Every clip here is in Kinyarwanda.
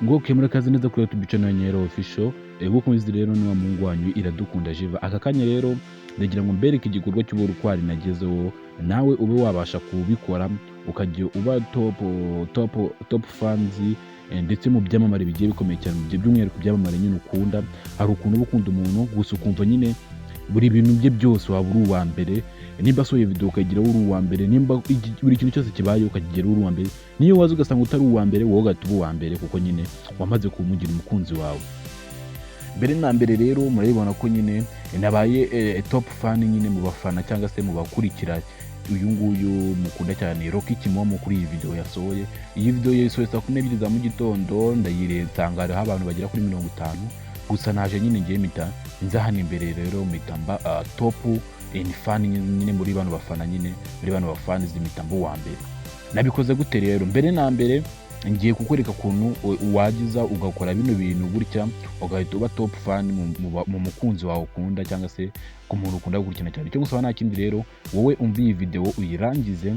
Ngo murakaze neza kuri YouTube channel ya Nyero Official. Nk'uko mubizi rero, ni wa muhungu wanyu Iradukunda Jiva. Aka kanya rero ndagira ngo mbereke igikorwa cy'uburutwari nagezeho, nawe ube wabasha kubikora, ukajya uba top top top fans, ndetse mu byamamare bigiye bikomeye cyane, mu by'umwihariko byamamare nyine ukunda. Hari ukuntu uba ukunda umuntu gusa ukumva nyine buri bintu bye byose waba uri uwa mbere. Nimba asohoye video ukageraho uri uwa mbere, nimba buri kintu cyose kibaye ukakigeraho uri uwa mbere, niyo waza ugasanga utari uwa mbere, wowe ugahita uba uwa mbere, kuko nyine wamaze kumugira umukunzi wawe. Mbere na mbere rero murabibona ko nyine nabaye top fan nyine mu bafana cyangwa se mu bakurikira uyu nguyu mukunda cyane, Rocky Kimomo, kuri iyi video yasohoye. Iyi video yasohoye saa 12 za mu gitondo, ndayireba nsanga hariho abantu bagera kuri 50 gusa. Naje nyine ngiye mpita nza hano imbere rero, mpita mba top in fan nyine muri bano bafana, nyine muri bano bafans mpita mba uwa mbere. Nabikoze gute rero? Mbere na mbere ngiye kukwereka ukuntu wagiza ugakora bino bintu gutya, ugahita uba top fan mu mukunzi wawe ukunda cyangwa se ku muntu ukunda gukurikirana cyane. Icyo gusaba nta kindi rero, wowe umva iyi video uyirangize,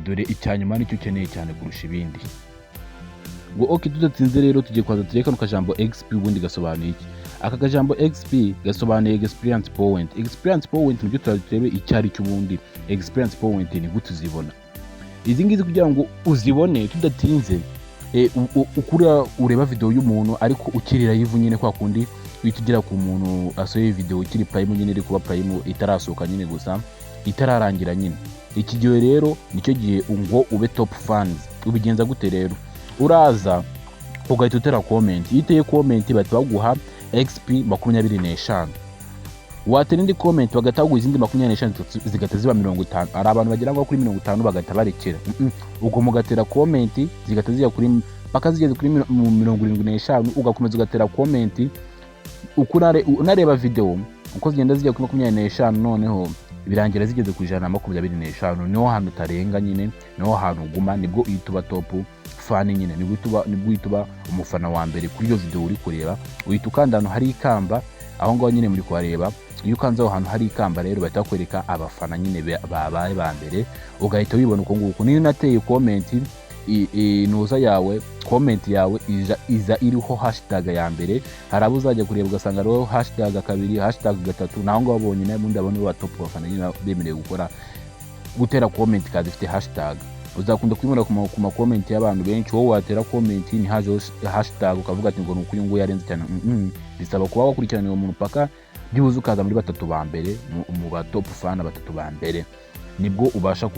dore icyanyuma nicyo ukeneye cyane kurusha ibindi. Ngo ok, tudatsinze rero, tugiye kwaza turebe kano kajambo XP. Ubundi gasobanuye iki? Aka kajambo XP gasobanuye experience point. Experience point nibyo turaza turebe icyo ari cyo. Ubundi experience point ni gute uzibona izi ngizi? Kugira ngo uzibone, tudatinze, ukura ureba video y'umuntu ariko ukiri live nyine, kwa kundi uhita ugera ku muntu asohoye video ikiri prime nyine, iri kuba prime, itarasohoka nyine, gusa itararangira nyine. Iki gihe rero nicyo gihe ngo ube top fans. Ubigenza gute rero? Uraza ugahita utera comment. Iyo uteye comment bahita baguha XP 25. Watera indi comment bagahita baguha izindi 25, zigahita ziba 50. Hari abantu bagera ngo kuri 50 bagahita barekera. Ubwo mugatera comment zigahita zijya kuri paka zigeze kuri mu 75, ugakomeza ugatera comment uko unareba video uko zigenda zijya kuri 25, noneho birangira zigeze ku 125. Niho hantu utarenga nyine, niho hantu uguma, nibwo uhita uba top fan nyine, nibwo uhita uba umufana wa mbere kuri iyo video uri kureba. Uhita ukanda ahantu hari ikamba, aho ngaho nyine muri kuhareba. Iyo ukanze aho hantu hari ikamba rero, bahita bakwereka abafana nyine babaye ba mbere, ugahita wibona uko nguko. Niyo unateye comment, inuza yawe, comment yawe iza iriho hashtag ya mbere. Hari abo uzajya kureba ugasanga hariho hashtag kabiri, hashtag gatatu, naho ngaho bonyine. Ubundi abo nibo ba top bafana nyine bemerewe gukora gutera comment kazi ifite hashtag. Uzakunda kubibona ku ma comment y'abantu benshi. Wowe watera comment ntihajeho hashtag, ukavuga ati ngo ni uko uyu nguyu yarenze cyane. Bisaba kuba wakurikirana uwo muntu paka byibuze ukaza muri batatu ba mbere, mu ba top fan batatu ba mbere, nibwo ubasha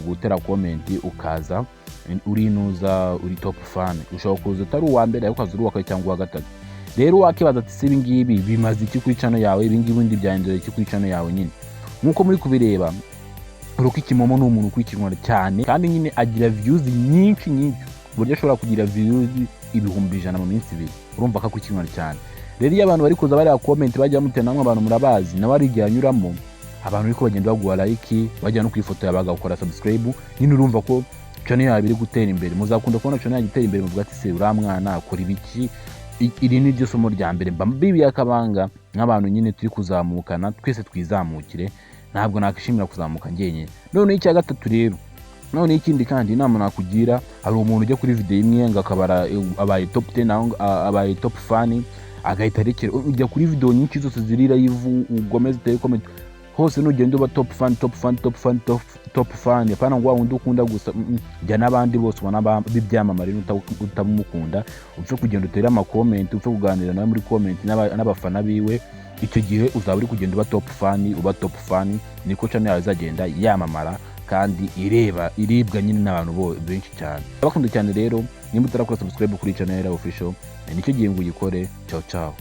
gutera comment ukaza uri inuza, uri top fan. Ushobora kuza utari uwa mbere ariko ukaza uri uwa kabiri cyangwa uwa gatatu. Rero wakibaza ati: "Se ibi ngibi bimaze iki kuri channel yawe? Ibi ngibi ubundi byahindura iki kuri channel yawe?" Nyine nk'uko muri kubireba, Rocky Kimomo ni umuntu ukurikiranwa cyane, kandi nyine agira views nyinshi nyinshi, ku buryo ashobora kugira views 100,000 mu minsi 2. Urumva ko akurikiranwa cyane. Rero iyo abantu bari kuza bareba comment bajya bamutera, namwe abantu murabazi, nawe ari igihe anyuramo abantu ariko bagenda baguha like, bajya no ku ifoto yawe bagakora subscribe nyine. Urumva ko channel yawe iri gutera imbere. Muzakunda kubona channel yawe itera imbere, muvuga ati: "Se uriya mwana akora ibiki?" Iri ni ryo somo rya mbere mba mbibiye akabanga nk'abantu nyine turi kuzamukana, twese twizamukire. Ntabwo nakwishimira kuzamuka njyenyine. Noneho icya gatatu rero, noneho ikindi kandi inama nakugira, hari umuntu ujya kuri video imwe ngo akabara abaye top 10, aho abaye top fan, agahita arekera. Ujya kuri video nyinshi zose ziri live, ugomeze utere comment hose, nugenda uba top fan, top fan, top fan, top, top fan. Apana ngo wa wundi ukunda gusa, Jya n'abandi bose ubona b'ibyamamare, utamukunda, upfe kugenda utere ama comment, upfe kuganira nawe muri comment n'abafana biwe. Icyo gihe uzaba uri kugenda uba top fan, uba top fan, niko channel yawe izagenda yamamara kandi ireba iribwa nyine n'abantu benshi cyane. Abakunda cyane rero, nimba utarakora subscribe kuri channel ya Official, nicyo gihe ngo uyikore. Ciao ciao.